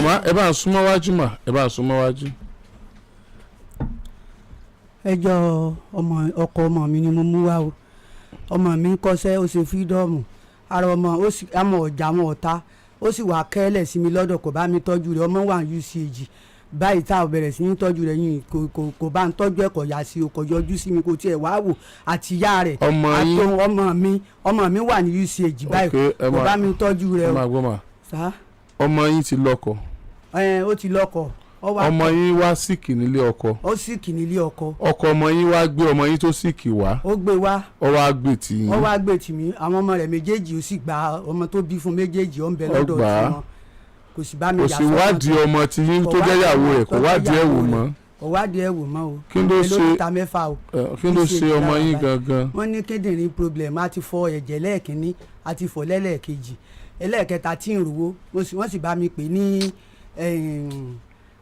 Màmá, ẹ bá ń súnmọ́ wájú mà, ẹ bá ń súnmọ́ wájú. Ẹjọ́ ọmọ, ọkọ ọmọ mi ni mo mú wá o. Ọmọ mi ń kọ́ṣẹ́, ó ṣe freedom ara ọmọ, ó sì àmọ́ ọ̀jà àwọn ọ̀tá, ó sì wà kẹ́lẹ̀ sí mi lọ́dọ̀, kò bá mi tọ́jú rẹ̀. Ọmọ wà ní UCH báyìí tá a bẹ̀rẹ̀ sí ní tọ́jú rẹ̀ yìí, kò bá ń tọ́jú ẹ̀, kò yà sí o, kò yọjú sí mi, kò tiẹ̀ wá wò àti ìyá rẹ̀. Ọmọ yín? Àti ọmọ mi wà ní UCH báyìí. Ok, ẹ kò bá mi tọ́jú rẹ̀ ẹ o. máa gbọ́ mà. Sá. Ọmọ yín ti lọ́kọ? Ẹ, ó ti lọ́kọ, ó wá. Ọmọ yín wá sick nílé ọkọ? Ó sick nílé ọkọ. Ọkọ ọmọ yín wá gbé ọmọ yín tó sick wá? Ó gbé wá. Ó wá gbé tì yín? Ó wá gbé tì mí. Àwọn ọmọ rẹ̀ méjèèjì, ó sì gba ọmọ tó bí fún méjèèjì, ó ń bẹ Ó lọ́dọ̀ gbà á. tiwọn, kò sì bá mi Kò yà sì sọ́mọ. wádìí ọmọ tí yín Kò tó jẹ́ wádìí ìyàwó ọmọ rẹ̀, kò tó jẹ́ wádìí ẹ̀ wò ìyàwó. Mọ́. Kò wádìí ẹ̀ wò mọ́ o. Kí ló Èló ta mẹ́fà o. Ẹ, kí ló ṣe ọmọ yín gangan? Wọ́n ní kíndìnrín problem. A ti fọ ẹ̀jẹ̀ lẹ́ẹ̀kínní, a ti fọ lẹ́lẹ́ẹ̀kejì, ẹlẹ́ẹ̀kẹta tí ń rówó. Wọ́n sì bá mi pè ní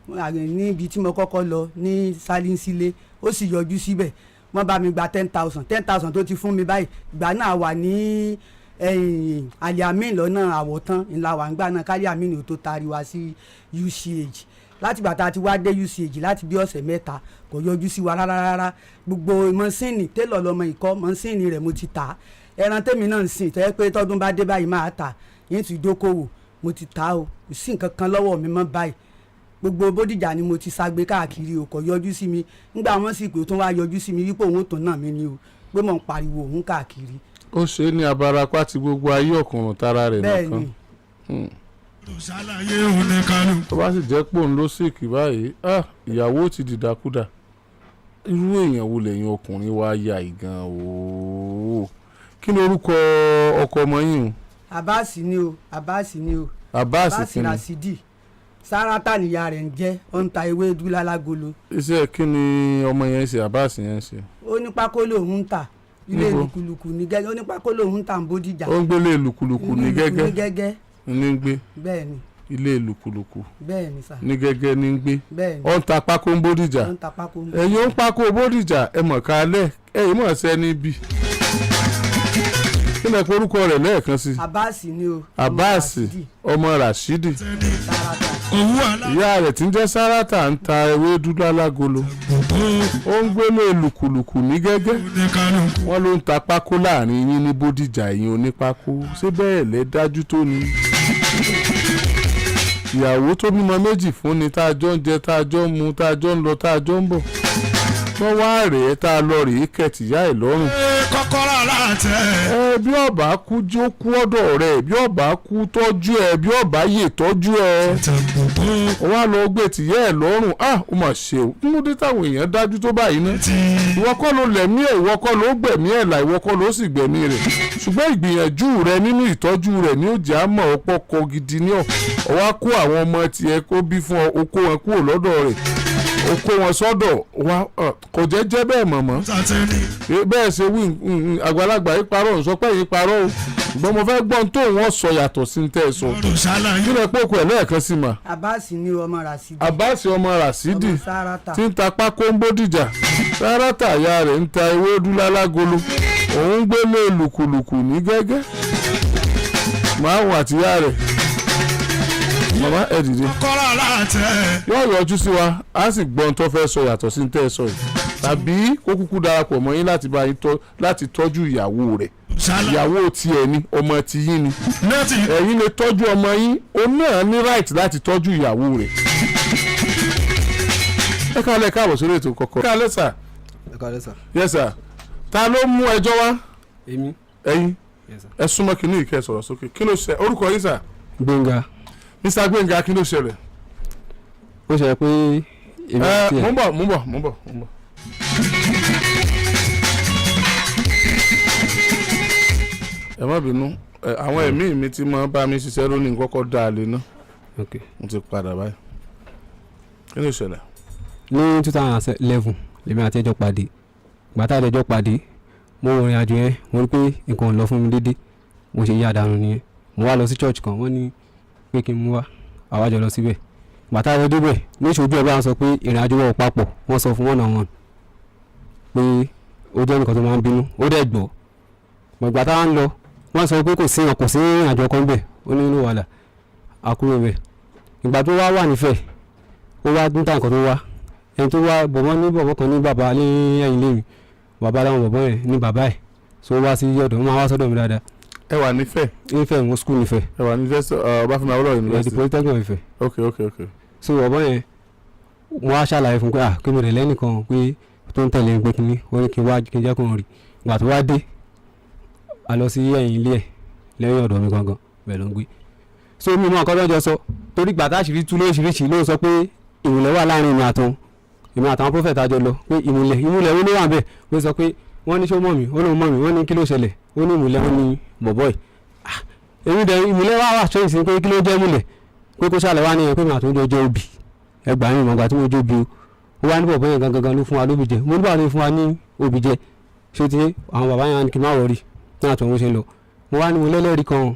níbi tí mo kọ́kọ́ lọ ní Salinsile, ó sì yọjú síbẹ̀. Wọ́n bá mi gba 10,000. 10,000 tó ti fún mi báyìí, ìgbà náà wà ní Aliamin lọ́nà Àwọ̀tán ńlá wà ńgbà náà, kálí Amin ò tó taari wá sí UCH. Láti gbà tá a ti wá dé UCH láti bí ọ̀sẹ̀ 3, kò yọjú sí wa rárá rárá. Gbogbo machine, télọ̀ lọmọ ìkọ́, machine rẹ̀ mo ti tà á. Ẹran tèmi náà ń sìn tẹ́ pé tọdún bá dé báyìí máa tà yín, ti dókòwò, mo ti tà á o. Kò sí nǹkan kan lọ́wọ́ mi mọ́ báyìí. Gbogbo Bódìjà ni mo ti ságbé káàkiri o, kò yọjú sí mi. Nígbà wọn sì pé ó tún wá yọjú sí mi wípé òun ò tún náà mi ni o, pé mò ń pariwo òun káàkiri. Ó ṣe é ní abarapá ti gbogbo ayé ọ̀kùnrùn tara rẹ̀ Bẹ́ẹ̀ nìkan. ni. Ṣàlàyé oníkálukú. Tó bá sì jẹ́ pò ń lọ sick báyìí, ah, ìyàwó ti dìdàkudà. Irú èèyàn wo lẹ́yìn ọkùnrin wá yà ìgan ooo? Kí ni orúkọ ọkọ ọmọ yín o? Abbas ni o, Abbas ni o. Abbas? Abbas. Kí ni? Rasidi Sarata nìyá rẹ̀ ń jẹ́. Ó ń ta ewédú lálágolo. Iṣẹ́ kí ni ọmọ yẹn ń ṣe, Abbas yẹn ń ṣe? Ó ní pákó lòun ń tà, ilé Níbo? Lùkùlùkù ní gẹ́gẹ́. Ó ní pákó lòun ń tà ń Bódìjà. Ó ń gbélé lùkùlùkù ní ní gẹ́gẹ́? Gẹ́gẹ́. Ní ń gbé? Bẹ́ẹ̀ ni. Ilé lùkùlùkù Bẹ́ẹ̀ ni sà. ní gẹ́gẹ́ ní ń gbé? Bẹ́ẹ̀ ni. Ó ń ta pákó ń Bódìjà? Ó ń ta pákó ń Ẹ̀yin ó ń pákó Bódìjà, ẹ mọ̀ kálẹ̀, ẹ̀yin mọ̀ sẹ́ni bí. Kí lẹ pé orúkọ rẹ̀ lẹ́ẹ̀kan sí? Abbas ni o. Ọmọ Abbas. Rasidi. Ọmọ Rasidi. Sarata. Owó alá. Ìyá rẹ̀ tí ń jẹ́ Sárátà ń ta ewédú lálágolo, ó ń gbélé lùkùlùkù ní gẹ́gẹ́. Oníkálukú. Wọ́n ló ń ta pákó láàrin yín ní Bódìjà. Ẹ̀yin onípákó, ṣé bẹ́ẹ̀ lẹ́ dájú tó ni? Ìyàwó tó bímọ méjì fún ni, tá a jọ ń jẹ, tá a jọ ń mu, tá a jọ ń lọ, tá a jọ ń bọ̀, wọ́n wá rèé tá a lọ rèé kẹtìyá ẹ̀ lọ́rùn. Kọ́kọ́rọ́ alátẹ. Ẹ bí ọba kú, jó kú ọ̀dọ̀ rẹ̀. Bí ọba kú, tọ́jú ẹ. Bí ọba yè, tọ́jú ẹ. Tẹ gbogbo. Wọ́n á lọ gbé tìyá ẹ̀ lọ́rùn. Ah, ó mà ṣe o. Kí ló dé táwọn èèyàn dájú tó báyìí ná? Ti. Ìwọ kọ́ ló lẹ̀mí ẹ̀, ìwọ kọ́ ló gbẹ̀mí ẹ̀ là, ìwọ kọ́ ló sì gbẹ̀mí rẹ̀, ṣùgbọ́n ìgbìyànjú rẹ nínú ìtọ́jú rẹ̀ ní ó jẹ́ àmọ́ ọ̀pọ̀ kọ gidi ní ọ̀. Ọ wá kó àwọn ọmọ tiẹ̀ kó bí fún ọ, o kó wọn kúrò lọ́dọ̀ rẹ̀, o kó wọn sọ́dọ̀ wa. Kò jẹ́ jẹ́ bẹ́ẹ̀ mọ̀mọ́. Sátẹ́ni. Bẹ́ẹ̀ ṣe wí, àgbàlagbà yìí parọ́, ń sọ pé yìí parọ́ o, ṣùgbọ́n mo fẹ́ gbọ́n tó wọ́n sọ yàtọ̀ sí tẹ́ ẹ sọ. Ọdún ṣàlàyé. Kí lẹ pé òkú ẹ̀ lẹ́ẹ̀kan sí mà? Abbas ni ọmọ Rasidi. Abbas ọmọ Rasidi. Ọmọ Sarata. Tí ń ta pákó ń Bódìjà. Sárátà ìyá rẹ̀ ń ta ewédú lálágolo, òun ń gbélé lùkùlùkù ní gẹ́gẹ́ màáwùn àtìyá rẹ̀. Màmá, ẹ dìde. Kọ́kọ́rọ́ alátẹ. Yóò yọjú sí wa, á sì gbọ́n tó fẹ́ sọ yàtọ̀ sí tẹ́ ẹ sọ yìí, tàbí kó kúkú darapọ̀ mọ́ yín láti bá yín tọ́, láti tọ́jú ìyàwó rẹ̀. Ṣàlàyé. Ìyàwó tiẹ̀ ni, ọmọ tiyín ni. Nẹ́ẹ̀tì. Ẹ̀yin lè tọ́jú ọmọ yín, òun náà ní right láti tọ́jú ìyàwó rẹ̀. Ẹ káalẹ́, káàbọ̀ sórí ètò kọ̀kọ́. Ẹ káalẹ́ sà. Ẹ káalẹ́ sà. Yes sir. Ta ló mú ẹjọ́ wá? Èmi. Ẹ̀yin? Yes sir. Ẹ súnmọ́ kínní ìkẹ́, sọ̀rọ̀ sókè. Kí ló ṣe? Orúkọ yín sà? Gbẹ̀ngà. Mr. Gbẹ̀ngà, kí ló ṣẹlẹ̀? Ó ṣẹlẹ̀ pé èmi Ẹ àti mò ẹ̀ ń bọ̀, mò ń bọ̀, mò ń bọ̀, mò ń bọ̀. Ẹ má bínú ẹ, àwọn ẹ̀mí mi ti máa bá mi ṣiṣẹ́ lónìí, kọ́kọ́ dá a lé ná. Ok. Mo ti padà báyìí. Kí ló ṣẹlẹ̀? Ní 2011 lèmi àti ẹjọ́ pàdé. Gbàtà ẹjọ́ pàdé, mo rìnrìn àjò yẹn, mo rí pé nǹkan ò lọ fún mi déédéé, mo ṣe yá dànù nìyẹn. Mo wá lọ sí church kan, wọ́n ní pé kí n mú wá, àwa jọ lọ síbẹ̀. Gbàtà ẹjọ́ débẹ̀, ní ìṣojú ẹ̀ bá wọn sọ pé ìrìn àjò wọn ò papọ̀. Wọ́n sọ fún one on one pé ó jẹ́ nǹkan tó máa ń bínú, ó dẹ̀ gbọ́. Gbàgbà táwa ń lọ, wọ́n sọ pé kò sí ìrìn àjò kan bẹ̀. Ó ní inú wàhálà àkúrò bẹ̀. Ìgbà tó wá wà nífẹ̀ẹ́, ó wá níta nǹkan tó wá, ẹni tó wá bọ̀bọ́ ní bọ̀bọ́ kan ní bàbá ní ẹ̀yìn lé mi, bàbá láwọn bọ̀bọ́ yẹn ní bàbá ẹ̀. So ó wá sí ọ̀dọ̀, ó máa wá sọ́dọ̀ mi dáadáa. Ẹ wà nífẹ̀ẹ́? Nífẹ̀ẹ́, mo school nífẹ̀ẹ́. Ẹ wà nífẹ̀ẹ́ Ọbáfẹ́mi Awólọ́wọ̀ ìyẹn ti University? Polytechnic Ifẹ̀. Ok. So bọ̀bọ́ yẹn, mo wá ṣàlàyé fún pé, ah, pé mo rẹ̀ lẹ́nìkan pé tó ń tẹ̀lé mi, pé kíní ó ní kí n wá, kí n jẹ́ kó n rí. Ìgbà tó wá dé, a lọ sí ẹ̀yìn ilé ẹ̀, lẹ́yìn ọ̀dọ̀ mi gangan bẹ́ẹ̀ ló ń gbé. So mi mọ nǹkan tó ń jọ sọ, torí gbà táṣìírí tú lóríṣiríṣi ló ń sọ pé ìmùlẹ̀ wà láàrin èmi àtòun, èmi àtàwọn prophet àjọ lọ, pé ìmùlẹ̀, ìmùlẹ̀ wo ló wà bẹ́ẹ̀? Ló sọ pé wọ́n ní ṣó mọ̀ mí, ó lóun mọ̀ mí. Wọ́n ní kí ló ṣẹlẹ̀? Ó ní ìmùlẹ̀, ó ní bọ̀bọ̀ yìí. Ah, èmi dẹ̀ ìmùlẹ̀ wà wà ṣẹ́yìn sí pé kí ló jẹ́ ìmùlẹ̀, pé kó ṣàlẹ̀ wá ní ẹ̀ pé màá tó jọ jẹ́ obì ẹgbàá mi mọ̀gbà tí mo jó bi o. Ó wá ní bọ̀bọ̀ yẹn gangan ló fún wa lóbì jẹ. Mo ní báwo ni fún wa ní obì jẹ? Ṣé ti àwọn bàbá yẹn á ní kí n má worry ní àtọ̀ ṣe ń lọ. Mo wá ní mo lẹ́lẹ́rìí kan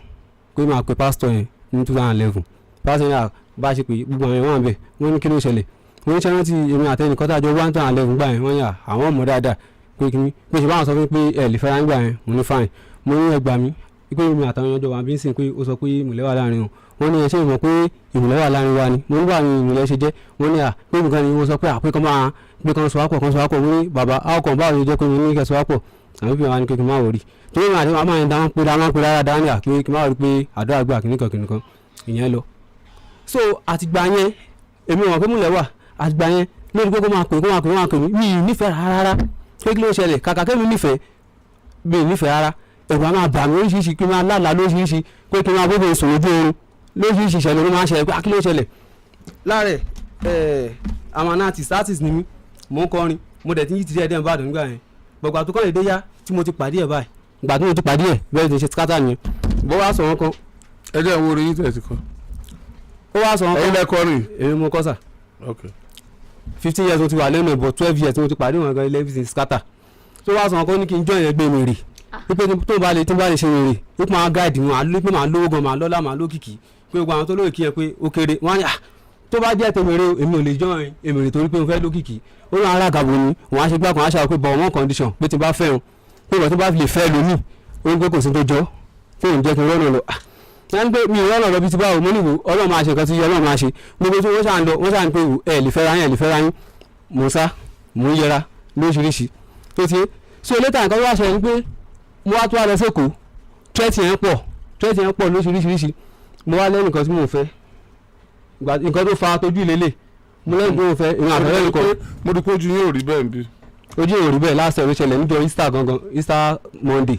pé máa pe pásítọ̀ yẹn ní 2011. Pásítọ̀ yẹn à bá a ṣe pé gbogbo àwọn èèyàn wà bẹ̀, wọ́n ní kí ló ṣẹlẹ̀? Wọ́n ní ṣe rántí èmi àtẹnìkan tá a jọ wá ní 2011 gbà yẹn? Wọ́n yà àwọn ọmọ dáadáa pé kí ni pé ṣe báwọn sọ fún mi pé ẹ lè fẹ́ra nígbà yẹn. Mo ní fine. Mo ní ẹgbàá mi pé èmi àtàwọn èèyàn jọ wà bí ń sìn pé ó sọ pé ìmùlẹ̀ wà láàrin wọn. Wọ́n ní ẹ ṣé ìmọ̀ pé ìmùlẹ̀ wà láàrin wa ni? Mo ní báwo ni ìmùlẹ̀ ṣe jẹ́? Wọ́n ní à pé nǹkan ni wọ́n sọ pé à pé kọ́ máa pé kàn sọ wápọ̀, kàn sọ wápọ̀. Mo ní bàbá how come, báwo ni jẹ́ pé mo ní kẹ́ sọ wápọ̀? Àwọn ìbí wa ní pé kí n má worry, torí mi àti màmá yẹn dáhùn pé dáhùn pé rárá dáhùn à pé kí n má worry, pé àdúrà gbà, kìnnìkan kìnnìkan ìyẹn lọ. So àtìgbà yẹn èmi ò mọ̀ pé múlẹ̀ wà. Àtìgbà yẹn lórí pé kó máa pè, kó máa pè, kó máa pè mí, mi ì nífẹ̀ẹ́ rárá. Pé kí ló ṣẹlẹ̀? Kàkà kémi nífẹ̀ẹ́, mi ì nífẹ̀ẹ́ rárá. Ẹ̀rù á máa bà mí oríṣiríṣi, kí n máa lálàá lóríṣiríṣi, pé kí n máa bóbó sùn lójú oorun, lóríṣiríṣi ìṣẹ̀lẹ̀ ló máa ń ṣẹlẹ̀, pé kí ló ṣẹlẹ̀ láàrẹ̀. Ẹ̀ àwọn artist, artist ni mí, mò ń kọrin, mo dẹ̀ ti ń yí ti díẹ̀ díẹ̀ Ìbàdàn nígbà yẹn. Gbọ̀gbà tó kọ́ lè dé yá tí mo ti pàdé ẹ̀ báyìí, ìgbà tí mo ti pàdé ẹ̀ bẹ́ẹ̀ ti ṣe scatter nìyẹn. Bó wá sọ̀rọ̀ kan. Ẹ jẹ́ ìwo orin yín tẹ̀ ti kọ́. Ó wá sọ̀rọ̀ Ẹ̀yin kan. lẹ kọrin? Èmi mo kọ́ sà. Ok. 15 years mo ti wà lẹ́nu ẹ̀, but 12 years tí mo ti pàdé wọn gan, 11 scatter. Tó wá sọ̀rọ̀ kan, ó ní kí n join ẹgbẹ́ mi rè, wípé tó bá lè ṣe rèrè, wípé máa guide wọn, àlọ́ pé máa lówó gan, máa lọ́lá, máa lókìkí, pé gbogbo àwọn tó lókìkí yẹn pé ó kéré. Wọ́n á ní ah, tó bá jẹ́ tèmi rè o, èmi ò lè join èmi rè torí pé mo fẹ́ lókìkí. Ó ní ara gàbó ni wọ́n á ṣe gbà kan á ṣàwọn pé but one condition, pé tí n bá fẹ́ wọn, pé ìgbà tó bá fi lè fẹ́ lómi, ó ní pé kò sí tó jọ fóun jẹ́ kí n rọ́nà lọ. Ah, wọ́n ní pé mi ò rọ́nà lọ bí ti báwo. Mo ní wò, Ọlọ́run máa ṣe nǹkan tí Ọlọ́run máa ṣe. Gbogbo tí wọ́n ṣà ń lọ, wọ́n ṣà ń pé wò, ẹ lè fẹ́ra yín, ẹ lè fẹ́ra yín. Mò ń sá, mò ń yẹra lóríṣiríṣi tó ti. So later nǹkan tó wá ṣẹlẹ̀ ni pé mo wá tó wá lọ sẹ́kọ̀ọ́. Threat yẹn pọ̀, threat yẹn pọ̀ lóríṣiríṣi. Mo wá lẹ́nìkan tí mò ń fẹ́. Nǹkan tó fa tójú ìlélẹ̀, mo lẹ́yìn tó ń fẹ́ ìrìn àtọ̀rẹ́ mi kan. Mo rí pé ojú yín ò rí bẹ́ẹ̀ bí. Ojú ò rí bẹ́ẹ̀. Last year ló ṣẹlẹ̀, níjọ́ Easter gangan, Easter Monday.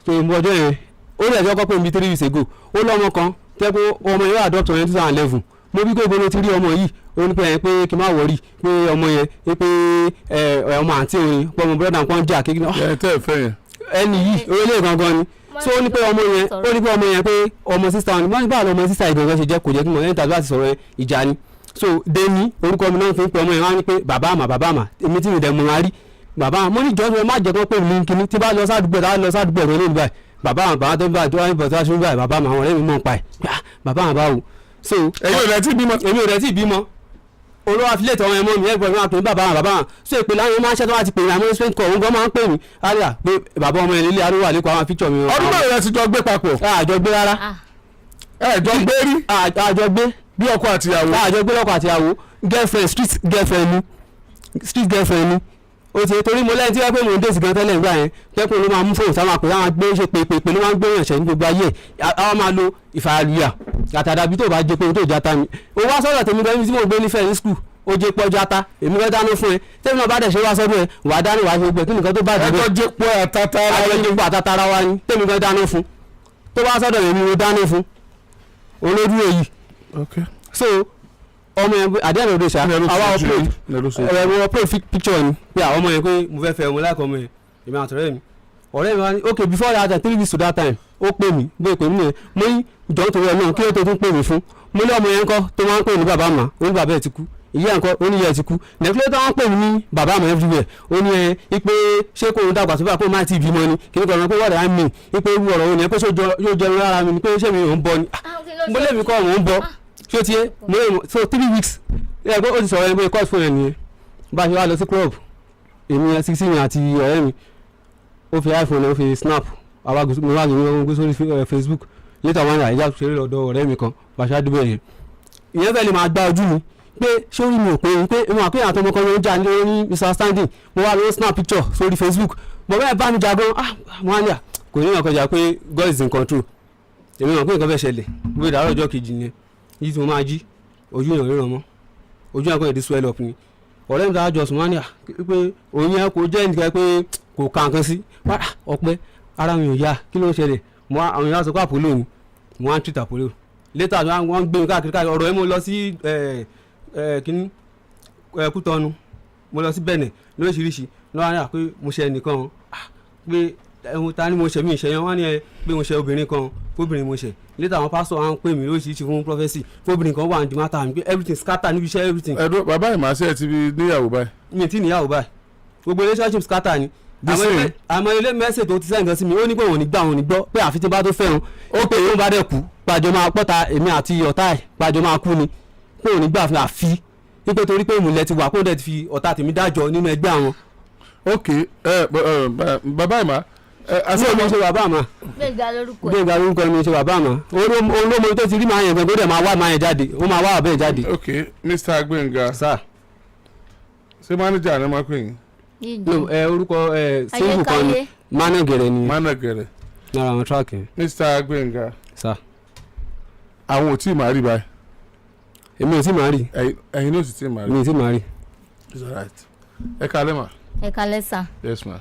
So mo ọjọ́ yẹn, ó lè jọ́ kọ́ pé mi 3 weeks ago, ó lọ́mọ kan tẹ́ pé ọmọ yẹn wà adopt ọmọ yẹn 2011. Mo bí pé ibo ló ti rí ọmọ yìí? Ó ní pé ẹ pé kí n má worry, pé ọmọ yẹn pé ẹ ọmọ àǹtí òun, pé ọmọ brother nǹkan jà kékeré. Ẹ tẹ́ ẹ fẹ́ yẹn. Ẹni yìí orílẹ̀ gangan ni. So ó ní pé ọmọ yẹn, ó ní pé ọmọ yẹn, pé ọmọ sister ni. Wọ́n ní báwo lọmọ sister ìgangan ṣe jẹ́? Kò jẹ́ kí mo ẹni tàbí láti sọ̀rọ̀ yẹn, ìjà ni. So deni orúkọ mi náà fi ń pe ọmọ yẹn, wọ́n á ní pé bàbá àmà, bàbá àmà, èmi tí mi dẹ̀ mọ̀ wá rí bàbá àmà. Mo ní jọ́ má jẹ́ kó pè mí kíní tí bá lọ sádùúgbò, tá lọ sádùúgbò ẹ̀rọ ní báyìí, bàbá àmà, bàbá tó ń bá tó wá ń bọ̀ tó wá ṣe ń báyìí, bàbá àmà, àwọn ọ̀rẹ́ mi mọ̀ ń pa ẹ̀. Ah, bàbá àmà báwo? So Ẹ̀yin ò lẹ́ tí bímọ. Èmi ò rẹ̀ tí bímọ. Olówó àfilẹ̀ tọmọ ẹ̀ mọ́ mi, ẹ̀gbọ́n mi máa pè ní bàbá àwọn, bàbá àwọn. So èpè láwọn máa ń ṣẹ́ tó wá ti pè ní àwọn straight call, òun gan máa ń pè mí àríyá pé bàbá ọmọ ẹ̀ nílé arúgbó àlékún àwọn picture mi. Ọdún mẹ́rin lẹ ti jọ gbé papọ̀? Àjọ gbé rárá. Ẹ jọ gbé rí? Àjọ gbé. Bí ọkọ àtìyàwó? Àjọ gbé lọ́kọ àtìyàwó. Girlfriend, street girlfriend ni, street girlfriend ni. O ti torí mo lẹ́yìn tí wọ́n pè mò ń dèsì gan tẹ́lẹ̀ nígbà yẹn, pẹ́pẹ́ ló máa mú fóònù sáwọn àpè àwọn gbé ṣe pèpè ló máa ń gbé yàn ṣẹ́ ní gbogbo ayé ẹ̀. Àwọn máa lo ìfàyàlùyà àtàdàbí tó bá jẹ pé tó jata mi. O wá sọ̀rọ̀ tèmi gan níbi tí mo gbé nífẹ̀ẹ́ ní school, ó jẹ pọ́jú ata, èmi gan dáná fún ẹ. Tèmi náà bá dẹ̀ ṣe wá sọ́dọ̀ ẹ, wàá dáná, wàá ṣe gbogbo ẹ. Kí nìkan tó bá Ẹ dùn jọ jẹ pọ́ àtàtà ara àjọ yín. jẹ pọ́ àtàtà wa ni. Tèmi gan dáná fún, tó bá sọ́dọ̀ èmi, mo dáná fún olójú èyí. Ok. So ọmọ yẹn àdéhùn òde ṣá, àwa upload ẹ, mo upload picture ni pé àwọn ọmọ yẹn, pé mo fẹ́ fẹ́ ọmọ láìka ọmọ yẹn, èmi àtọ̀rẹ́ mi. Ọ̀rẹ́ mi wá ní ok, before that time, 3 weeks to that time, ó pè mí. Bó pè mí nìyẹn, mo ní jọ̀ọ́ torí ẹ̀ náà, kí ló tó tún pè mí fún? Mo ní ọmọ yẹn ńkọ́ tó máa ń pè ní bàbá mà? Ó ní bàbá ẹ̀ ti kú. Ìyá ẹ̀ ńkọ́? Ó ní ìyá ẹ̀ ti kú. Nẹ́kílẹ́ tó máa ń pè mí ní bàbá mà everywhere? Ó ní ẹ ipe ṣé kò ń dàgbà tó bá kó má ti bímọ ni kí ni kò rán pé what do I mean, ipe irú ọ̀rọ̀ wo ni ẹ, pé ṣé yóò jẹun lára mi ni, pé ṣé mi ò ń bọ ni? Mo lé mi kọ́ mò ń bọ, ṣé o ti yé? Mo lè so 3 weeks ẹ pé ó ti sọ̀rọ̀ ẹni pé court phone ẹ̀ nìyẹn. Bá a ṣe wá lọ sí club, èmi ẹ sixteen mi àti ọ̀rẹ́ mi, ó fi iPhone, ó fi snap àwa gbé, mo wá gbé, mo gbé sórí Facebook. Later, wọn yà ìjà ṣeré lọ́dọ̀ ọ̀rẹ́ mi kan. Bá a ṣe àdúgbò yẹn, Ìyẹn fẹ́ lè máa gbá ojú mi pé sórí mi ò pé pé mo àpé àtọmọ kan ló ń jà ní misunderstanding. Mo wá lọ snap picture sórí Facebook. Bọ̀bá ẹ̀ bá mi jà gan. Ah, mo wá ní à kò ní ìrànkọjà pé God is in control. Èmi mọ̀ pé nǹkan fẹ́ ṣẹlẹ̀. Bó ìdárò ọjọ́ kejì yẹn yìí tí mo máa jí, ojú yàn ríran mọ́, ojú yàn kàn yẹn di swell up ni. Ọ̀rẹ́ mi ta jọ sùn, wá ní à pé òun yẹn kò jẹ́ nǹkan pé kò ka nǹkan sí wá. Ọpẹ́, ara mi ò yá, kí ló ń ṣẹlẹ̀? Mo wá àwọn èèyàn sọ pé Apollo ni mo wá ń treat Apollo. Later wọ́n ń gbé mi káàkiri káàkiri. Ọ̀rọ̀ yẹn, mo lọ sí kíní Kútọ́nù, mo lọ sí Benin lóríṣiríṣi. Lọ́wọ́ ní à pé mo ṣe ẹnìkan, pé ẹ̀hún ta ni mo ṣe mí ìṣẹ̀yàn. Wọ́n ní ẹ pé mo ṣe obìnrin kan, fóbìnrin mo ṣe. Later àwọn pásítọ̀ wa ń pè mí lóríṣiríṣi fún prophecy, fóbìnrin kan wà ní dìmátà mi, pé everything scatter níbi iṣẹ́, everything. Ẹ̀dùn bàbá ìmàṣẹ́ ti fi níyàwó báyìí? Mi ti níyàwó báyìí, gbogbo relationship scatter ni. Àmọ́ ilé message tó ti send nǹkan sí mi, ó ní pé òun ò ní gbà, òun ò ní gbọ́, pé àfi tí n bá tó fẹ́ òun. Ó pé òun bá dẹ̀ kú, pàjọ máa pọ́ta èmi àti ọ̀tá ẹ̀, pàjọ máa kú ni, pé òun ò ní gbà fún àfi wípé torí pé ìmùlẹ̀ ti wà, kó dẹ̀ ti fi ọ̀tá tèmi dájọ́ nínú ẹgbẹ́ àwọn. Ok, ẹ bàbá ìmà ẹ àti ọmọ ṣe bàbá àmà. Gbẹ̀ngà lórúkọ ẹ̀. Gbẹ̀ngà lórúkọ mi, ṣe bàbá àmà. Olómo tó ti rí máa yẹn gan, tó dẹ̀ máa wá máa yẹn jáde, ó máa wá àbẹ̀ jáde. Ok, Mr. Gbẹ̀ngà. Sir. Ṣé manager ni wọ́n pè yín? No, ẹ orúkọ ẹ single kan ni, managere ni. Managere. Lára àwọn track yẹn. Mr. Gbẹ̀ngà. Sir. Àwọn ò tí ì máa rí báyìí? Èmi ò tí ì máa rí. Ẹ̀yin náà sì tí ì máa rí? Mi ò tí ì máa rí. It's alright. Ẹ kálẹ́ mà. Ẹ kálẹ́ sà. Yes ma,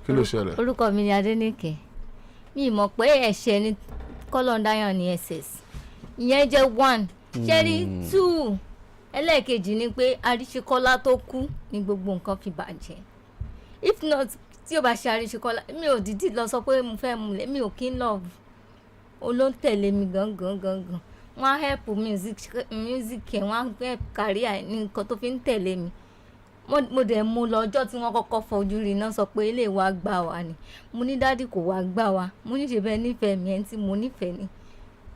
kí ló ṣẹlẹ̀? Orúkọ mi ni Adéníkẹ́. Mi mọ̀ pé ẹ̀ṣẹ̀ ni kọ́lọ́ndáyàn ní ss, ìyẹn jẹ́ one. Ṣẹ́rí two, ẹlẹ́ẹ̀kejì ni pé Àríṣekọ́lá tó kú ni gbogbo nǹkan fi bàjẹ́. If not, tí o bá ṣe Àríṣekọ́lá, mi ò dídì lọ sọ pé mo fẹ́ múlẹ̀, mi ò kí ń love. O ló ń tẹ̀lé mi gangan gangan. Wọ́n á help music music ẹ̀, wọ́n á help career ẹ̀ ní nǹkan tó fi ń tẹ̀lé mi. Mo dẹ̀ mú lọ ọjọ́ tí wọ́n kọ́kọ́ fojú rí iná, sọ pé ilé wa gbà wá ni. Mo ní daddy kò wá gbà wá. Mo ní ṣe bẹ́ẹ̀ nífẹ̀ẹ́ mi, ẹni tí mo nífẹ̀ẹ́ ni.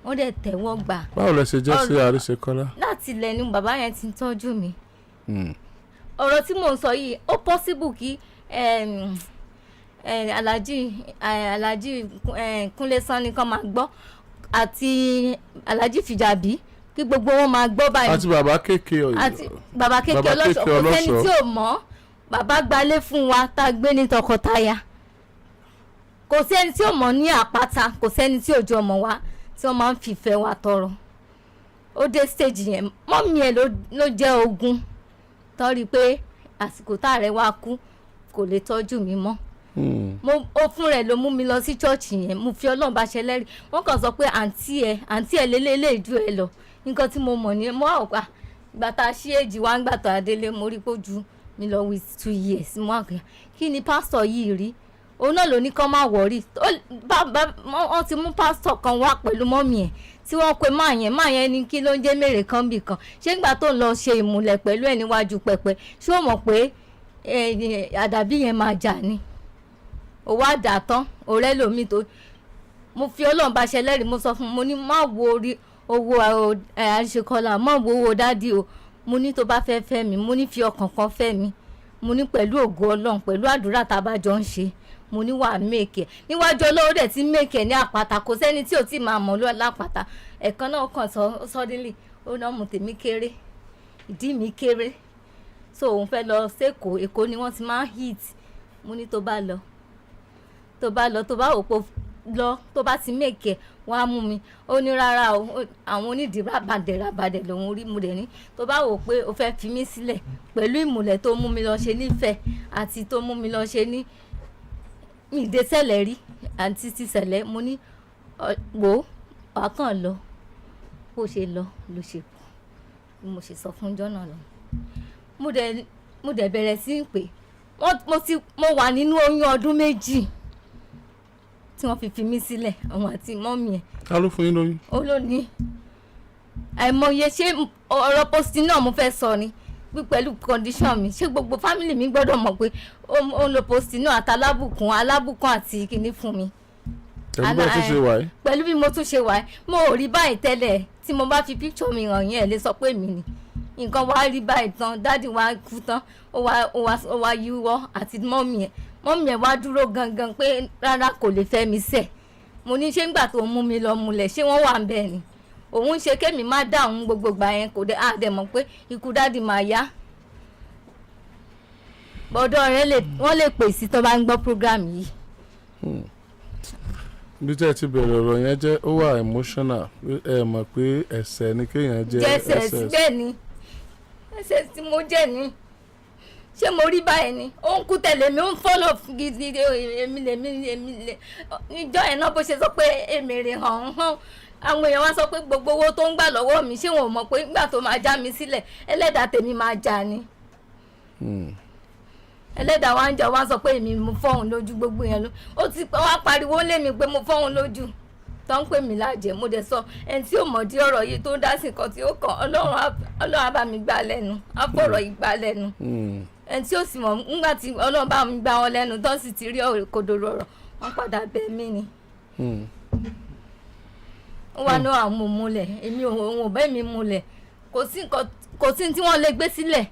Wọ́n dẹ̀ tẹ̀wọ́ gbà. Báwo lẹ ṣe jẹ́ sí Àríṣekọ́lá? Láti ilẹ̀ ni bàbá yẹn ti ń tọ́jú mi. Ọ̀rọ̀ tí mò ń sọ yìí, ó possible kí Alhaji Kúnlé Sanni kan máa gbọ́, àti Alhaji Fìjàbí, kí gbogbo wọn máa gbọ́ báyìí. Àti bàbá kéèké. Àti bàbá kéèké. Bàbá Ọlọ́ṣọ́. Kéèké. Kò sẹ́ni Ọlọ́ṣọ́. tí ò mọ̀. Bàbá gbalé fún wa tá a gbé ní tọkọtaya. Kò sẹ́ni tí ò mọ̀ ní àpáta, kò sẹ́ni tí ò jọ mọ̀ wá, tí wọ́n máa ń fìfẹ́ wa tọrọ. Ó dé stage yẹn, mummy ẹ̀ ló jẹ́ ogun tọ́rí pé àsìkò tá rẹ̀ wá kú, kò lè tọ́jú mi mọ́. Mo ó fún rẹ̀ ló mú mi lọ sí church yẹn. Mo fi Ọlọ́run bá ṣẹlẹ́rìí. Wọ́n kàn sọ pé àǹtí ẹ̀, àǹtí ẹ̀ lélẹ́lẹ́ ju ẹ lọ. Nǹkan tí mo mọ̀ ní mo wà pa. Ìgbà tá a ṣí èjì wá ń gbà tó adélé, mo rí pé ó ju mi lọ with 2 years. Mo wà pé kí ni pásítọ̀ yìí rí? Òun náà ló ní kán má worry. Wọ́n ti mú pásítọ̀ kan wá pẹ̀lú mummy ẹ̀ tí wọ́n pe máa yẹn. Máa yẹn ní kí ló ń jẹ́ mèrè kan bì kan. Ṣé ńgbà tó ń lọ ṣe ìmùlẹ̀ pẹ̀lú ẹ̀ níwájú pẹpẹ, ṣé ó mọ̀ pé àdàbí yẹn máa jà ni? Ó wá dà tán, ọ̀rẹ́ lomi tó mo fi Ọlọ́run bá ṣẹlẹ́rìí. Mo sọ fún un, mo ní má wo orí owó Àríṣekọ́lá, má wo owó daddy o. Mo ní tó bá fẹ́ fẹ́ mi, mo ní fi ọkàn kan fẹ́ mi. Mo ní pẹ̀lú ògo Ọlọ́run, pẹ̀lú àdúrà tá a bá jọ ń ṣe, mo ní wàá make ẹ̀ níwájú Ọlọ́run. Dẹ̀ ti make ẹ̀ ní àpáta, kò sẹ́ni tí ò tí máa mọ̀ lọ́ lápáta. Ẹ̀kan náà kàn sọ suddenly, ó náà mú tèmi kéré, ìdí mi kéré, so òun fẹ́ lọ sẹ́kọ̀ọ́. Èkó ni wọ́n ti máa ń hit. Mo ní tó bá lọ, tó bá lọ, tó bá wò pé lọ, tó bá ti make ẹ̀, wọ́n á mú mi. Ó ní rárá o, àwọn onídìí rábàdẹ̀ rábàdẹ̀ lòun rí. Mu dẹ̀ ní tó bá wò pé o fẹ́ fi mí sílẹ̀ pẹ̀lú ìmùlẹ̀ tó mú mi lọ ṣe nífẹ̀ẹ́ àti tó mú mi lọ ṣe ní mi ìdè sẹ̀lẹ̀ rí àti ti sẹ̀lẹ̀. Mo ní wò ó, wàá kàn lọ. Bó ṣe lọ ló ṣe kú. Bí mo ṣe sọ fún jọ́nà lọ, mo dẹ̀ bẹ̀rẹ̀ sí í pè wọ́n. Mo ti mo wà nínú oyún ọdún 2 tí wọ́n fi fi mí sílẹ̀, àwọn àti mummy ẹ̀. Ta ló fún yín lóyún? Ó ló ní àìmọye. Ṣé ọ̀rọ̀ post náà mo fẹ́ sọ ni bí pẹ̀lú condition mi, ṣé gbogbo family mi gbọ́dọ̀ mọ̀ pé ó ń lo post náà àtàlábùkún alábùkún àti kinní fún mi? Pẹ̀lú bẹ́ẹ̀ tún ṣe wà yìí? Pẹ̀lú bí mo tún ṣe wà yìí, mo ò rí báyìí tẹ́lẹ̀. Tí mo bá fi picture mi hàn yín, ẹ̀ lè sọ pé mi ni. Nǹkan wá rí báyìí tán, daddy wá kú tán, ó wá yíwọ́ àti mummy ẹ̀. Mummy ẹ̀ wá dúró gangan pé rárá, kò lè fẹ́ mi sẹ̀. Mo ní ṣé ńgbà tó mú mi lọ mulẹ̀, ṣé wọ́n wà ń bẹ̀ ni? Òun ṣe kémi má dá òun gbogbo gbà yẹn, kò dé àdẹ mọ̀ pé ikú daddy máa yá. Bọ́dọ̀ rẹ lè wọ́n lè pè sí tó bá ń gbọ́ program yìí. Bí tẹ́ ẹ ti bẹ̀rẹ̀ ọ̀rọ̀ yẹn jẹ́, ó wà emotional. Ẹ mọ̀ pé ẹ̀ṣẹ̀ ni kéèyàn jẹ́. Jẹ́ SS. Bẹ́ẹ̀ ni, SS tí mo jẹ́ ni. Ṣé mo rí báyìí ni? Ó ń kú tẹ̀lé mi, ó ń follow gidi. Èmi lèmi, èmi lè níjọ́ yẹn náà, bó ṣe sọ pé èmèrè hàn hàn, àwọn èèyàn wá sọ pé gbogbo owó tó ń gbà lọ́wọ́ mi, ṣé wọn ò mọ̀ pé nígbà tó máa já mi sílẹ̀, ẹlẹ́dàá tèmi máa jà ni? Ẹlẹ́dàá wa ń jà, wá sọ pé èmi mo fọ́hùn lójú. Gbogbo yẹn ló ó ti wá pariwo lé mi pé mo fọ́hùn lójú, tó ń pè mí lájẹ. Mo dẹ̀ sọ, ẹni tí ò mọ̀ dí ọ̀rọ̀ yìí tó ń dá sí nǹkan tí ó kàn, Ọlọ́run á bá mi gbà lẹ́nu, á fọ̀rọ̀ yìí gbà lẹ́nu. Ẹni tí ó sì mọ̀, nígbà tí Ọlọ́run bá mi gbà wọn lẹ́nu tó sì ti rí òkodoro ọ̀rọ̀, wọ́n padà bẹ̀ mí ni. Ó wá ní àwọn ò múlẹ̀, èmi ò, òun ò bẹ́ mi múlẹ̀. Kò sí nǹkan, kò sí tí wọ́n lè gbé sílẹ̀.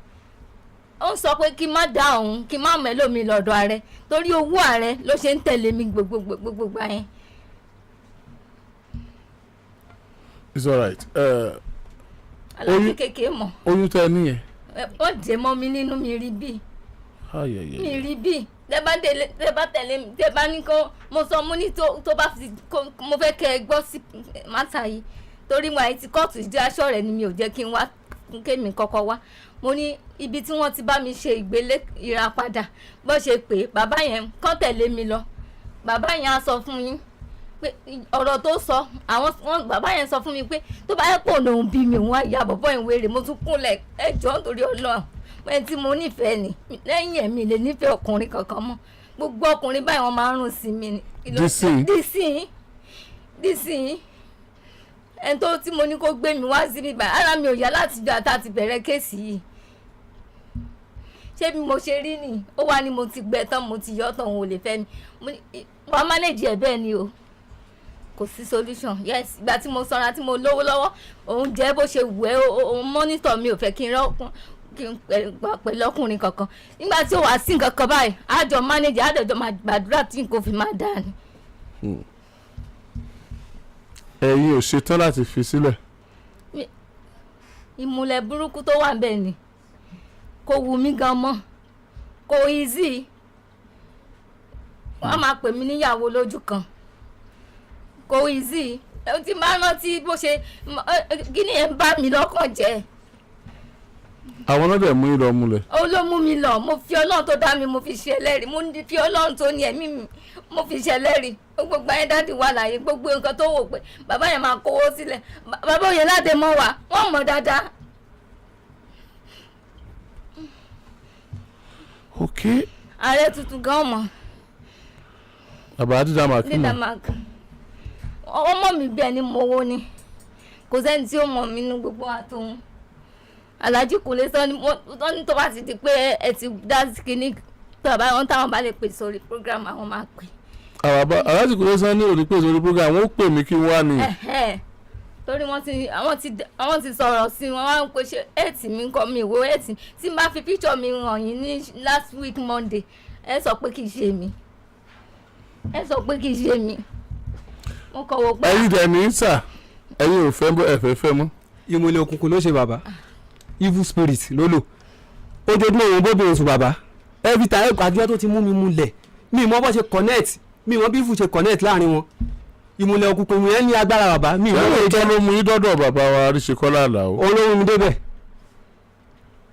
Ó ń sọ pé kí n má dá òun, kí n má mẹ́lòmí lọ́dọ̀ ààrẹ, torí owó ààrẹ ló ṣe ń tẹ̀lé mi gbogbo gbogbo yẹn. It's alright. Aláàbí kékeré mọ̀. Oyún tẹ́ ẹ níyẹn. Wọ́n dè mọ́ mi nínú, mi rí bíi mi rí bíi tẹ bá délé, tẹ bá tẹ̀lé mi, tẹ bá ní kó mo sọ, mo ní tó bá fi kó mo fẹ́ kẹ́ ẹ gbọ́ sí matter yìí, torí mo àyè ti kóòtù jẹ́ aṣọ rẹ̀ ni mi ò jẹ́ kí n wá, kémi kọ́kọ́ wá. Mo ní ibi tí wọ́n ti bá mi ṣe ìgbélé ìràpadà, bó ṣe pé bàbá yẹn kàn tẹ̀lé mi lọ, bàbá yẹn á sọ fún yín pé ọ̀rọ̀ tó sọ àwọn wọn. Bàbá yẹn sọ fún mi pé tó bá yẹ pò lòun bí mi, òun á ya bọ̀bọ̀ ìwé rẹ̀. Mo tún kúnlẹ̀, ẹ jọ̀ọ́, nítorí Ọlọ́run, ẹni tí mo nífẹ̀ẹ́ ni, lẹ́yìn ẹ̀mí lè nífẹ̀ẹ́ ọkùnrin kankan mọ́. Gbogbo ọkùnrin báyìí, wọ́n máa ń rùn sí mi ni. Dísìn. Dísìn, dísìn. Ẹni tó tí mo ní kó gbé mi wá síbí báyìí, ara mi ò yá láti jọ àtà ti bẹ̀rẹ̀ case yìí. Ṣé bí mo ṣe rí ni ó wá ní mo ti gbẹ tán, mo ti yọ tán, òun ò lè fẹ́ mi. Mo ní wàá manage ẹ̀ bẹ́ẹ̀ ni o, kò sí solution. Yes, ìgbà tí mo sanra, tí mo lówó lọ́wọ́, òun jẹ́ bó ṣe wù ẹ́, òun monitor mi, ò fẹ́ kí n rọ́ọ̀kùn, kí n gbà pẹ̀lú ọkùnrin kankan. Nígbà tí ó wá sí nǹkan kan báyìí, àjọ manage, àjọ máa gbàdúrà tí nǹkan fi máa dáa ni. Ẹ̀yin ò ṣetán láti fi sílẹ̀. Ìmùlẹ̀ burúkú tó wà bẹ́ẹ̀ ni kò wù mí gan mọ́, kò easy. Wọ́n máa pè mí níyàwó lójú kan, kò easy. Ẹ ti máa rántí bó ṣe kíni ẹ̀ ń bá mi lọ́kàn jẹ́. Àwọn náà dẹ̀ mú yín lọ múlẹ̀. Ó ló mú mi lọ. Mo fi Ọlọ́run tó dá mi, mo fi ṣe ẹlẹ́rìí. Mo fi Ọlọ́run tó ní ẹ̀mí mi, mo fi ṣe ẹlẹ́rìí. Gbogbo ayé, daddy wà láàyè. Gbogbo nǹkan tó wò pé bàbá yẹn máa kówó sílẹ̀, bàbá òye láde mọ́ wa, wọ́n mọ̀ dáadáa. Ok. Ààrẹ tuntun gan mọ̀. Bàbá Adídàmà kí níta mọ̀. Mark, ọmọ mi bí ẹni mọ̀wó ni. Kò sẹ́ni tí ó mọ̀ mí nínú gbogbo àtòun. Alhaji Kúnlé sọ ni wọ́n ní tó bá ti di pé ẹ ti dá kínní tó bá wọn, táwọn bá lè pè sórí program, àwọn máa pè. Àwọn àbá Alhaji Kúnlé sọ ní òní pè sórí program, wọ́n ó pè mí kí n wá ni. Ẹ̀hẹ́. Torí wọ́n ti àwọn ti àwọn ti sọ̀rọ̀ sí wọn, wọ́n á ń pè ṣe ẹ̀tì mi kọ́ mi ìwé ẹ̀tì tí n bá fi picture mi hàn yín ní last week Monday, ẹ sọ pé kì í ṣe mi, ẹ sọ pé kì í ṣe mi. Mo kọ̀ wò pé Ẹ̀yin dẹ̀ ní sà, ẹ̀yin ò fẹ́ bọ́, ẹ̀fẹ́ fẹ́ mọ́. Ìmùlẹ̀ òkùnkùn ló ṣe bàbá, evil spirit ló lò. Ojoojúmọ́ òun bóbìnrin sùn bàbá, every time. Àjọ tó ti mú mi múlẹ̀, mi mọ bó ṣe connect, mi mọ bí evil ṣe connect láàrin wọn. Ìmùlẹ̀ òkùnkùn yẹn ní agbára bàbá, mi mọ Ṣé bó ṣe lóòótọ́ jẹ́. ló mú yín dọ́dọ̀ bàbá wa Àríṣekọ́lá Àlàó? Olóhùn mi débẹ̀,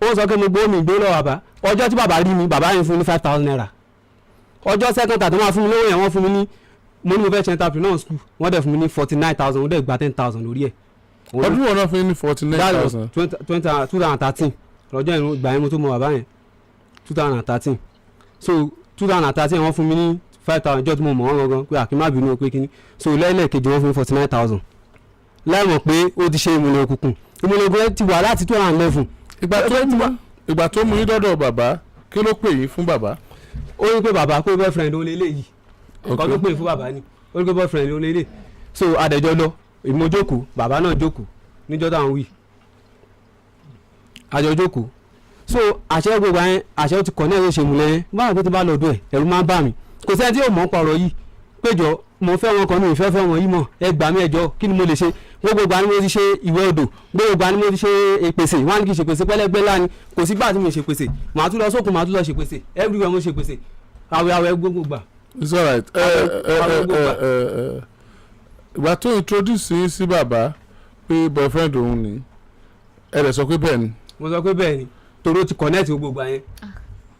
ó sọ pé mo gbowó mi gbó lọ bàbá. Ọjọ́ tí bàbá rí mi, bàbá yẹn fún mi ní ₦5,000. Ọjọ́ second tó máa fún mi lówó yẹn, wọ́n fún mi ní, mo ní mo fẹ́ ṣe entrepreneur school, wọ́n dẹ̀ fún mi ní 49,000, wọ́n dẹ̀ gba 10,000 lórí ẹ̀. Ọdún wo náà fún yín ní 49 That was thousand? twenty twenty 2013 lọ́jọ́ ìrún ìgbà yẹn mo tó mọ bàbá yẹn, 2013. So 2013 wọ́n fún mi ní 5,000, ọjọ́ tí mo mọ̀ wọ́n gangan, pé àkí má bínú o, pé kíní. So lẹ́lẹ́kejì, wọ́n fún mi 49,000, láì mọ̀ pé ó ti ṣe ìmùlẹ̀ òkùnkùn. Ìmùlẹ̀ òkùnkùn yẹn ti wà láti 2011. Ìgbà tó mú yín dọ́dọ̀ bàbá, kí ló pè yín fún bàbá? Ó ní pé bàbá, pé boyfriend òun lélẹ́yìí. Nǹkan tó pè fún bàbá ni, ó ní pé boyfriend òun lélẹ́yìí. So adẹ̀jọ́ lọ, èmi mo jókòó, bàbá náà jókòó níjọ́ táwọn wí, àjọ jókòó. So àṣẹ gbogbo yẹn, àṣẹ ó ti kọ̀ ní ẹ̀rọ ìṣèmùlẹ̀ yẹn. Báwo pé tí bá lọ́dọ̀ ẹ̀, ẹ̀rù máa ń bà mí. Kò sẹ́ni tí yóò mọ̀ ń pa ọ̀rọ̀ yìí péjọ. Mo fẹ́ wọn kan, mi ò fẹ́ fẹ́ wọn yìí mọ̀. Ẹ gbà mí, ẹjọ́, kí ni mo lè ṣe? Gbogbo ìgbà ni mo ti ṣe ìwẹ̀ odò, gbogbo ìgbà ni mo ti ṣe ìpèsè. Wọn á ní kí n ṣe pèsè pẹ́lẹ́gbẹ́ láni. Kò sígbà tí mo ṣe pèsè. Màá tún lọ sókun, màá tún lọ ṣe pèsè everywhere. Mo ṣe pèsè àwẹ̀ àwẹ̀ gbogbo gbà. It's alright. Ẹ ẹ ẹ ẹ ẹ, ìgbà tó introduce yín sí bàbá pé boyfriend òun ni, ẹ lè sọ pé bẹ́ẹ̀ ni? Mo sọ pé bẹ́ẹ̀ ni, torí ó ti connect gbogbo ìgbà yẹn.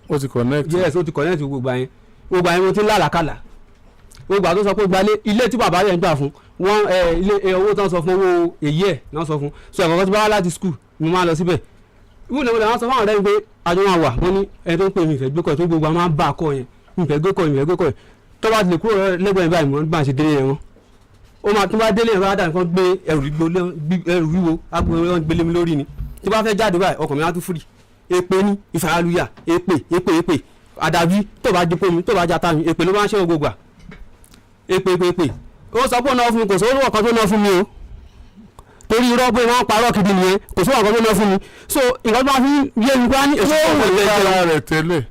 Ó ti connect. Yes, ó ti connect gbogbo ìgbà yẹn. Gbogbo ìgbà yẹn mo ti ń lálàkàlà. Gbogbo ìgbà tó sọ pé gbalé ilé tí bàbá rẹ̀ ń gbà fún wọn, ẹ ilé ẹ, owó tó ń sọ fún, owó èyí ẹ̀ náà sọ fún. So ẹ̀kọ́ tí bá wá láti school, mo máa lọ síbẹ̀. Ìwúlò ní wọ́n sọ fún àwọn ọ̀rẹ́ mi pé àjọ máa wà. Wọ́n ní ẹni tó ń pè mí ìfẹ́ gbé kọ́ ẹ̀ tó gbogbo àwọn máa ń bá a kọ́ yẹn, ìfẹ́ gbé kọ́, ìfẹ́ gbé kọ́ ẹ̀. Tó bá ti lè kúrò lẹ́gbẹ̀ẹ́ báyìí, mo bá ṣe délé yẹn, wọn ó máa tó bá délé yẹn bá dà nǹkan gbé ẹrù wíwo agbóhùn gbélé mi lórí ni. Tó bá fẹ́ jáde báyìí, ọkàn mi á tún fúri. Èpè ní ìfàyàlúyà, èpè, èpè, èpè, àdàbí tó bá jókòó mi, tó bá jata mi, èpè ló máa ń ṣe gbogbo gbà. Èpè, èpè, èpè. Ó sọ pé ó náà fún mi, kò sówó ọ̀kan tó náà fún mi o, torí irọ́ pé wọ́n parọ́ kiri nìyẹn. Kò sówó ọ̀kan tó náà fún mi. So nǹkan tó máa fi yé mi pé á ní èso Kí ló ọ̀pọ̀ wù yín ìfẹ́ lára jẹun. rẹ̀ tẹ́lẹ̀?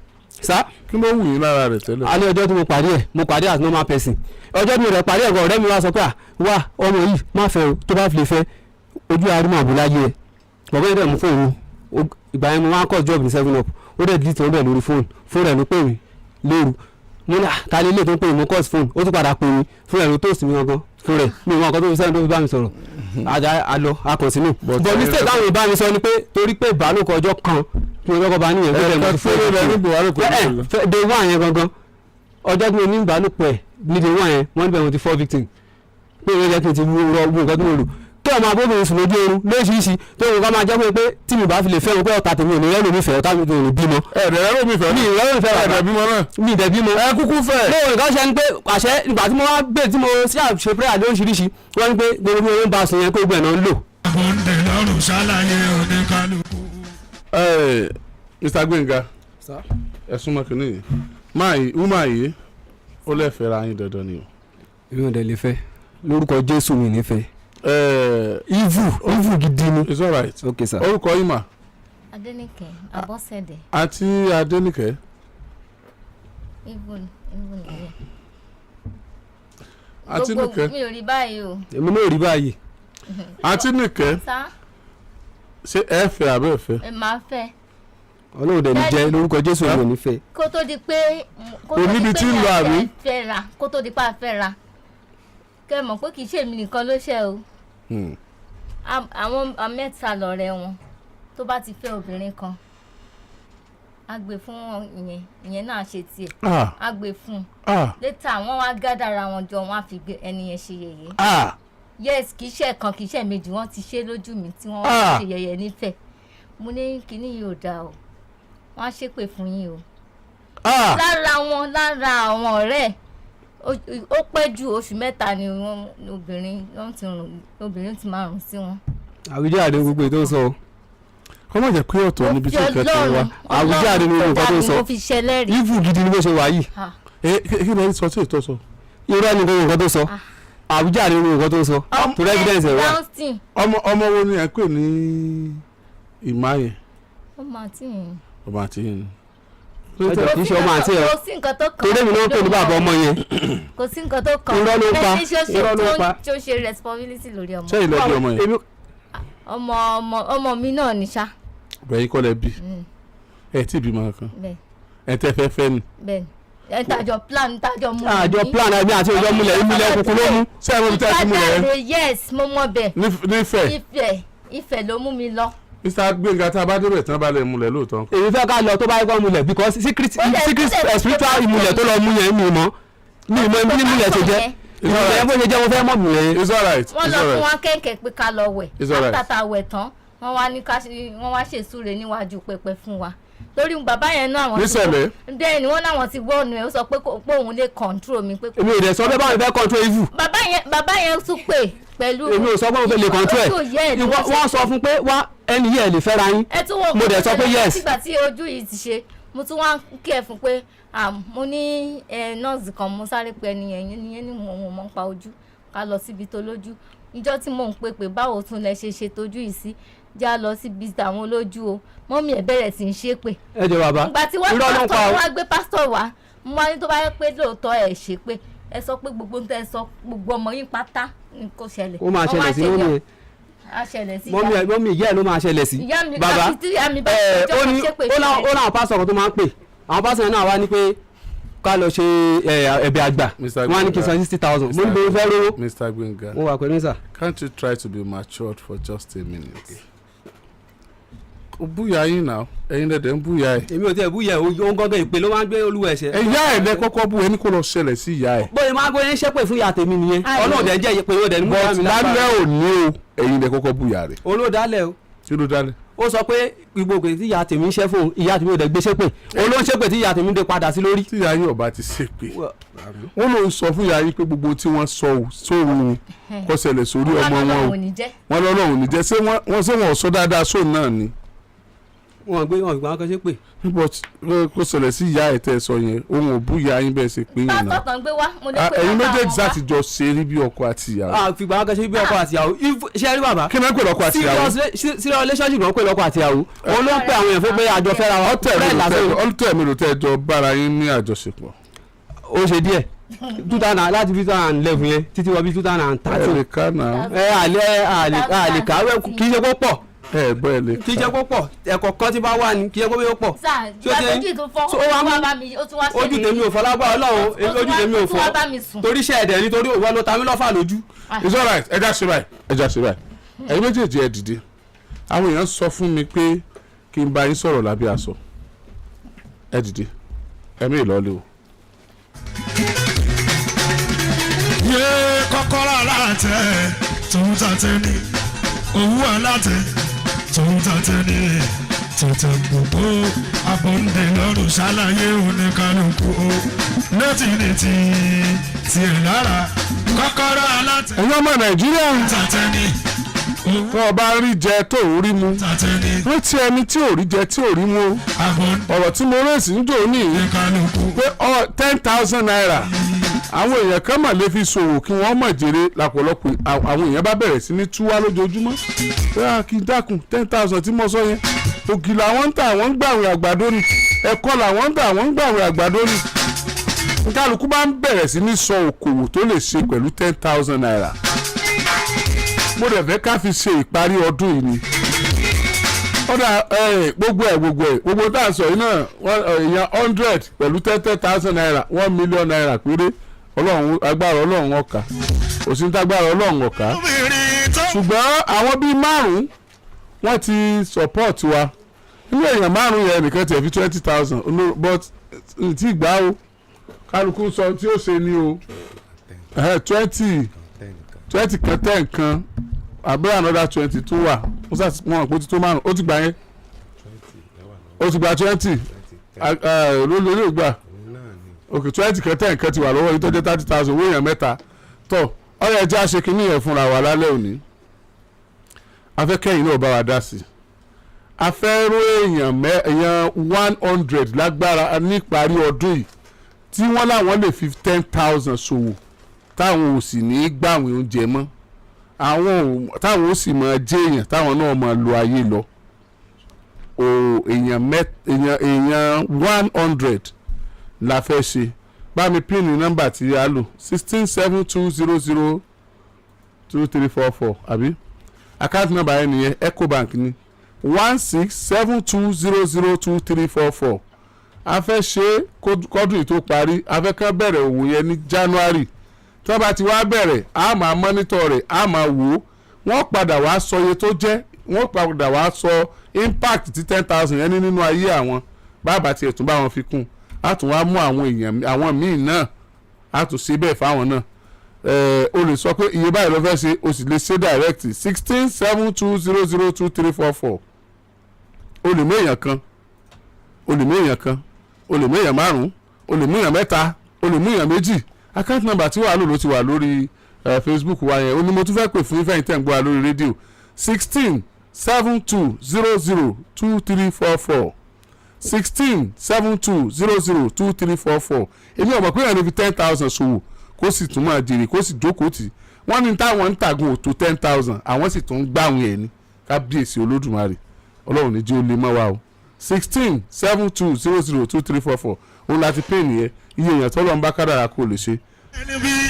Sá? Kí ló wù yín lára rẹ̀ tẹ́lẹ̀? Alẹ́ ọjọ́ tí mo pàdé ẹ̀, mo pàdé as normal person. Ọjọ́ tí mo rẹ̀ pàdé ẹ̀ gan, ọ̀rẹ́ mi wá sọ pé, à wá, ọmọ yìí, má fẹ́ o, tó bá fi lè fẹ́, ojú arúmọ̀ àbúláyé ẹ̀. Bọ̀bọ́ yẹn dẹ̀ mú fóònù mi. Ìgbà yẹn mo máa ń kọ́ job ní seven up. Ó dẹ̀ delete wọn bẹ̀ lórí fóònù. Fóònù rẹ̀ ló pè mí lóru. Mo ní, à, ta lè lè tó ń pè mí? Mo kọ́ fóònù, ó tún padà pè mí. Fóònù rẹ̀ ló toast mi gangan fóònù rẹ̀. Mi ò mọ nǹkan tó fi sẹ́yìn tó fi bá mi sọ̀rọ̀. Àjà àlọ́ a continue. But but mistake táwọn ìbá mi sọ ni pé torí pé ìbálòpọ̀ ọjọ́ kan tí mo kọ́kọ́ bá níyẹn pé bẹ́ẹ̀ mo Ẹ̀ẹ̀kan ti fún péré rẹ̀ ní Buhari kò ní lọ. Day one yẹn gangan, ọjọ́ tí mo ní ìbálòpọ̀ ẹ̀ ní day one yẹn, wọ́n níbẹ̀ mo ti fall victim, pé ìwé jẹ́ kí n ti rọ gbogbo nǹkan tí mo lò kí ọmọ abóbìnrin sùn lójú oorun lóríṣiríṣi tó nǹkan máa jẹ́ pé tí mi bá fi lè fẹ́ wọn, pé ọ̀tá tèmi ò ní rẹ́lò mi fẹ́, ọ̀tá mi ò ní bímọ. Ẹ̀ẹ́dẹ̀ rẹ̀ ló mi fẹ́. Mi ì rẹ́lò mi fẹ́, bàbá. Ẹ̀ẹ́dẹ̀ bímọ náà. Mi ì dẹ̀ bímọ. Ẹ kúkú fẹ́. Lóòrùn nǹkan ṣe ni pé àṣẹ ìgbà tí mo wá gbé tí mo ṣe àṣe prayer lóríṣiríṣi, wọ́n ní pé gbogbo bí wọ́n bá sùn yẹn, pé gbogbo ẹ̀ náà ń lò. Àbọ̀ǹdè lọ́rùn ṣàlàyé oníkálukú. Ẹ, Mr. Gbénga, ẹ súnmọ́ kínní yìí. Máa yìí, woman yìí, ó lẹ́fẹ̀ẹ́ ra yín dandan ni o. Èmi ò dẹ̀ lè fẹ́. Lórúkọ Jésù, mi ní fẹ́. Ẹ Evil, evil gidi ni. It's alright. Ok sir. Orúkọ yín mà? Adéníkẹ́ Abọ́sẹ̀dé. Àǹtí Adéníkẹ́. Even even nìyẹn. Àǹtí Gbogbo Nìkẹ́. mi ò rí báyìí o. Èmi náà rí báyìí. Àǹtí Nìkẹ́. Sá. Ṣé ẹ fẹ́ àbẹ́ ẹ fẹ́? Ẹ máa fẹ́. Ọlọ́run dẹ̀ ní jẹ́. Lórúkọ Jésù, èmi ò ní fẹ́. Kó tó di pé kó tó Kò di níbi pé tí ń lọ, mi àti àbí? ẹ fẹ́ ra, kó tó di pé a fẹ́ ra, kẹ́ ẹ mọ̀ pé kì í ṣe èmi nìkan ló ṣe o. Àwọn mẹ́ta lọ̀rẹ́ wọn. Tó bá ti fẹ́ obìnrin kan, á gbé fún ìyẹn, ìyẹn náà ṣe tiẹ̀, á gbé fún un. Later wọ́n wá gádàra wọn jọ, wọ́n á fi gbé ẹni yẹn ṣe yẹ̀yẹ́. Yes, kì í ṣe kan, kì í ṣe méjì, wọ́n ti ṣe lójú mi tí wọ́n wá ṣe yẹ̀yẹ́ nífẹ̀ẹ́. Mo ní kíní yìí ò dáa o, wọ́n á ṣépè fún yín o. Lára wọn, lára àwọn ọ̀rẹ́ ẹ̀, ó pẹ́ ju oṣù 3 ni wọ́n obìnrin wọ́n ti rùn, obìnrin ti máa rùn sí wọn. Àwíjàre gbogbo ètò ń sọ o. Kọ́ má jẹ́ pé ọ̀tọ̀ níbi tí nǹkan ti wá. Àwíjàre ni gbogbo nǹkan tó ń sọ. Mo fi ṣẹlẹ́rìí. Evil gidi ni bó ṣe wà yìí. Ẹ kí lè sọ tí ètò sọ? Irọ́ ni gbogbo nǹkan tó sọ. Àwíjàre ni gbogbo nǹkan tó sọ, torí evidence ẹ̀ wà. Brownstein. Ọmọ wo ni ẹ pè ní ìmá yẹn? Ọmọ àti yìí. Ọmọ àti yìí ni. Ẹjọ́, kì í ṣe ọmọ àti ẹ̀. Kò sí nǹkan tó kàn. Torí èmi náà ń pè ní bàbá ọmọ yẹn. Kò sí nǹkan tó kàn. Irọ́ ló pa, Ẹni tí ó ṣe irọ́ ló pa. tí ó ṣe responsibility lórí ọmọ. Ṣé ilẹ̀ bí ọmọ yẹn? Èmi Ọmọ mi náà ní ṣá. Bẹ̀yìn kọ́ lẹ bí? Ẹ tí ì bímọ kan? Bẹ́ẹ̀. Ẹ tẹ́ fẹ́ fẹ́ ni? Bẹ́ẹ̀, ẹ tàjọ plan, tàjọ mú. Àjọ plan àbí àti òjò múlẹ̀, ìmúlẹ̀ òkùnkùn ló mú. Ṣé ẹ mọ ibi tí a ti múlẹ̀ yẹn? Ìbájáde, yes, mo mọ bẹ́ẹ̀. Nífẹ̀ẹ́? Ifẹ̀, Ifẹ̀ ló mú mi lọ. Mr. Gbénga, tá a bá débẹ̀ tán, bá lè múlẹ̀ lóòótọ́? Èmi fẹ́ ká lọ tó bá yẹ kó múlẹ̀, because secret secret spiritual ìmúlẹ̀ tó lọ mú yẹn, mi mọ̀ bí ìmúlẹ̀ ṣe jẹ́, ìmúlẹ̀ bó ṣe jẹ́, mo fẹ́ mọ̀ múlẹ̀ yẹn. It's alright. Wọ́n It's lọ fún alright. wa kẹ̀kẹ́ pé ká lọ wẹ̀. It's alright. After tá a wẹ̀ tán, wọ́n wá ní ká wọ́n wá ṣèṣúre níwájú pẹpẹ fún wa lórí bàbá yẹn náà. Àwọn ti Nísẹ̀lẹ̀? Bẹ́ẹ̀ ni, wọ́n náwọn ti gbọ́ ọ̀nà ẹ̀. Ó sọ pé pé òun lè control mi, pé Èmi ò dẹ̀ sọ pé báwo fẹ́ control evil. Bàbá yẹn tún pè pẹ̀lú. Èmi ò sọ pé mo fẹ́ lè control ẹ̀. Ojú ìyá ẹ̀ ló ṣe. Wọ́n sọ fún pé wá, ẹni yìí, ẹ̀ lè fẹ́ra yín. Ẹ tún wọ. Mo dẹ̀ sọ pé yes. Nígbà tí ojú yìí ti ṣe, mo tún wá kí ẹ fún pé, ah, mo ní ẹ nọ́ọ̀sì kan, mo sáré pé ẹni yẹn ní yẹn ní mo mọ̀ ń pa ojú, ká lọ síbi tó lójú. Ìjọ tí mò ń pè pé báwo tún lẹ ṣe ṣe tójú yìí sí, já lọ síbi tàwọn olójú o. Mọ́mí ẹ̀ bẹ̀rẹ̀ sí í ṣépè. Ẹ jọ bàbá, Ìgbà tí wọ́n irọ́ ló ń pa pásítọ̀ o. wá gbé pásítọ̀ wá, mo wá ní tó bá yẹ pé lóòótọ́ ẹ̀ ṣe pé Ẹ sọ pé gbogbo ń tẹ́ ẹ sọ, gbogbo ọmọ yín pátá ní kò ṣẹlẹ̀. Ó máa Ó ṣẹlẹ̀ sí mummy ẹ̀. Á ṣẹlẹ̀ sí Mummy ìyá. ẹ̀, mummy ìyá ẹ̀ ló máa ṣẹlẹ̀ sí. Ìyá mi Bàbá àti tí ìyá mi bá ẹ ṣe ó ní jọ́ ṣépè ó láwọn fún ó láwọn pásítọ̀ kan tó máa ń pè. Àwọn pásítọ̀ yẹn náà wá ní pé ká lọ ṣe ẹ̀bẹ̀ àgbà. Mr. Wọ́n á ní kí n san 60,000. Mo ní bó fẹ́ rówó. Mr. Gbenga, Mo wà pẹ̀lú sà. Can't you try to be matured for just a minute? Kò búya yín náà, ẹ̀yin lẹ́dẹ̀ ń búya ẹ̀. Èmi ò tiẹ̀ búyẹ̀ o, ó ń gángan ìpè ló máa ń gbé olúwa ẹ̀ṣẹ̀. Ẹ̀yà ẹ̀ lẹ kọ́kọ́ bú, ẹni kó lọ ṣẹlẹ̀ sí ìyá ẹ̀. Bóyá máa ń gbóyè ń ṣépè fún ìyá tèmi nìyẹn. Àìní. Ọlọ́run dẹ̀ jẹ́ ìpè yóò dẹ̀ ní mú ìyá But mi lágbára. lálẹ́ òní o, ẹ̀yin lẹ kọ́kọ́ búya rẹ̀. Olódàálẹ̀ o. Kí ló dálẹ̀? Ó sọ pé gbogbo òkè tí ìyá tèmi ń ṣẹ́ fún òun, ìyá tèmi ò dẹ̀ gbé ṣépè, òun ló ń ṣépè tí ìyá tèmi ń dé padà sí lórí. Tí ìyá yín ọba ti ṣépè, wọ́n ló ń sọ fún ìyá yín pé gbogbo tí wọ́n sọ ò sóhun o, kó ṣẹlẹ̀ sórí ọmọ wọn o. Ò ní jẹ́. Wọ́n lọ́lọ́run ní jẹ́. Ṣé wọ́n ṣé wọ́n sọ dáadáa sóun náà ni? Wọn gbé wọn ìgbà kan ṣépè. But kó ṣẹlẹ̀ sí ìyá ẹ̀ tẹ́ ẹ sọ yẹn, òun ò bú ìyá yín bẹ́ẹ̀ ṣe pé yẹn náà. Pásítọ̀ tán gbé wá, mo ní Ah, pé ẹ̀yin bàbá méjèèjì wọn sá wá. ti jọ ṣe rí bí ọkọ àti ìyàwó. A fìgbà kan ṣe bí ọkọ àtìyàwó. Ṣé rí, bàbá? Kí ni wọ́n pè lọ́kọ àti ìyàwó? Serious relationship ló ń pè lọ́kọ àtìyàwó. Òun ló ń pè àwọn èèyàn fún pé àjọ fẹ́ra wa. Ọtẹ mi Bẹ́ẹ̀ ló lásán. tẹ ọtẹ mi ló tẹ jọ bára yín ní àjọṣepọ̀. Ó ṣe díẹ̀, 2000, láti 2011 yẹn títí wọ bí two thousand and Ẹ thirteen. lè ká náà. Ẹ àlẹ àlè àlè kàwé, kì í ṣe kó pọ̀. Ẹ gbọ́, ẹ lè Kì í ṣe ká. kó pọ̀, ẹ̀kọ́ kan tí bá wà ní, kì í ṣe kó bí ó pọ̀. Sáà Tí ó ti ìgbà méjì tó fọ́, So, ó ó wá tún wá mú bá mi, ó tún wá ojú ṣèlérí. tèmi ò fọ́ lágbára Ọlọ́run. Ó tún Ojú tèmi ò ó tún wá fọ́ bá mi sùn. torí iṣẹ́ ẹ̀dẹ̀ nítorí òwò ló ta mí lọ́fà lójú. It's alright, ẹ já ṣe báyìí, ẹ já ṣe báyìí. Ẹ̀yin méjèèjì, ẹ dìde. Àwọn èèyàn sọ fún mi pé kí n bá yín sọ̀rọ̀ lábẹ́ aṣọ. Ẹ dìde, ẹ̀mí ìlọ́lẹ̀ o. Yé kọ́kọ́rọ́ alátẹ tòun tàtẹ ní owó alátẹ tòun tàtẹ ní tètè gbogbo abọ́ǹde lọ́rùn ṣàlàyé oníkálukú o létí ní ti tiẹ̀ lára kọ́kọ́rọ́ alátẹ Ẹ̀yin ọmọ Nàìjíríà, tàtẹ ní owó tó o bá rí jẹ tó ò rí mu, tàtẹ ní rántí ẹni tí ò rí jẹ tí ò rí mu o. abọ́ǹde Ọ̀rọ̀ tí mo rèsì ń jò ní oníkálukú. pé ₦10,000 àwọn èèyàn kan mà lè fi ṣòwò kí wọ́n mọ̀ jèrè lápọ̀lọpọ̀. Àwọn èèyàn bá bẹ̀rẹ̀ sí ní túwá lójoojúmọ́ pé a kì í dákun, 10,000 tí mo sọ yẹn, ògì làwọn ń tà, àwọn ń gbàwìn àgbàdo ni, ẹ̀kọ́ làwọn ń tà, àwọn ń gbàwìn àgbàdo ni. Nkálukú bá ń bẹ̀rẹ̀ sí ní sọ òkòwò tó lè ṣe pẹ̀lú ₦10,000. Mo dẹ̀ fẹ́ ká fi ṣe ìparí ọdún yìí ni. Ọ̀dà gbogbo ẹ̀ gbogbo tá a sọ yìí náà, èèyàn 100 pẹ̀lú ₦10,000, ₦1 million péré. Ọlọ́run, agbára Ọlọ́run ọ̀ka, òsì ń tágbára Ọlọ́run ọ̀ka. Obìnrin tó Ṣùgbọ́n àwọn bíi márùn-ún wọ́n ti support wa. Nínú èèyàn márùn-ún yẹn nìkan tiẹ̀ fi 20,000, but tí gbà ó, kálukú sọ tí ó ṣe ni o. 20 20 kan, 10 kan, àbúrò another 20 tó wà. Ó sà wọn kò ti tó márùn, ó ti gbà yẹn, ó ti gba 20 lórí lórí gbà. Ok, 20 kan, 10 kan ti wà lọ́wọ́ yìí tó jẹ́ 30,000, owó èèyàn mẹ́ta tó ọ̀rẹ́ ẹja ṣe kínní yẹn fúnra wa lálẹ́ òní. Afẹ́kẹ́yìn náà bá wa dá sí i. A fẹ́ ró èèyàn mẹ́ èèyàn 100 lágbára níparí ọdún yìí tí wọ́n láwọn lè fi 10,000 ṣòwò, táwọn ò sì ní í gbàwìn oúnjẹ mọ́, àwọn ò táwọn ó sì máa jẹ́ èèyàn, táwọn náà máa lo ayé lọ o. Èèyàn mẹ́ èèyàn 100 la fẹ́ ṣe. Bá mi pín ní nọ́mbà tí a lò, 1672002344, àbí account number yẹn nìyẹn, Ecobank ni, 1672002344. A fẹ́ ṣe kọ́dún yìí tó parí. A fẹ́ kán bẹ̀rẹ̀ òwò yẹn ní January. Tí wọ́n bá ti wá bẹ̀rẹ̀, a máa monitor rẹ̀, a máa wò ó. Wọ́n padà wá sọ iye tó jẹ́, wọ́n padà wá sọ impact tí 10,000 yẹn ní nínú ayé àwọn. Bàbá tiẹ̀ tún bá wọn fi kún, a tún wá mú àwọn èèyàn àwọn míì náà, a tún ṣe bẹ́ẹ̀ fáwọn náà. O lè sọ pé iye báyìí ló fẹ́ ṣe, o sì lè ṣe direct 1672002344. O lè mú èèyàn kan, o lè mú èèyàn kan, o lè mú èèyàn márùn-ún, o lè mú èèyàn mẹ́ta, o lè mú èèyàn méjì. Account number tí wàá lò ló ti wà lórí Facebook wa yẹn. O ní mo tún fẹ́ pè fún ifeanyi tẹ̀ ń gbọ́ wa lórí rédíò, 1672002344, 1672002344. Èmi ò mọ̀ pé èèyàn lè fi 10,000 ṣòwò kó sì tún máa jèrè, kó sì jókòó tì. Wọ́n ní táwọn ń tàgùn òtó 10,000, àwọn sì tún ń gbàwìn ẹ̀ ní. Kábíyèsí Olódùmarè, Ọlọ́run ní jí ó lè mọ́ wa o. 1672002344, òun láti pè nìyẹn. Iye èèyàn tọ́lọ́ ń bá kádàrá kó lè ṣe. Ẹni bí.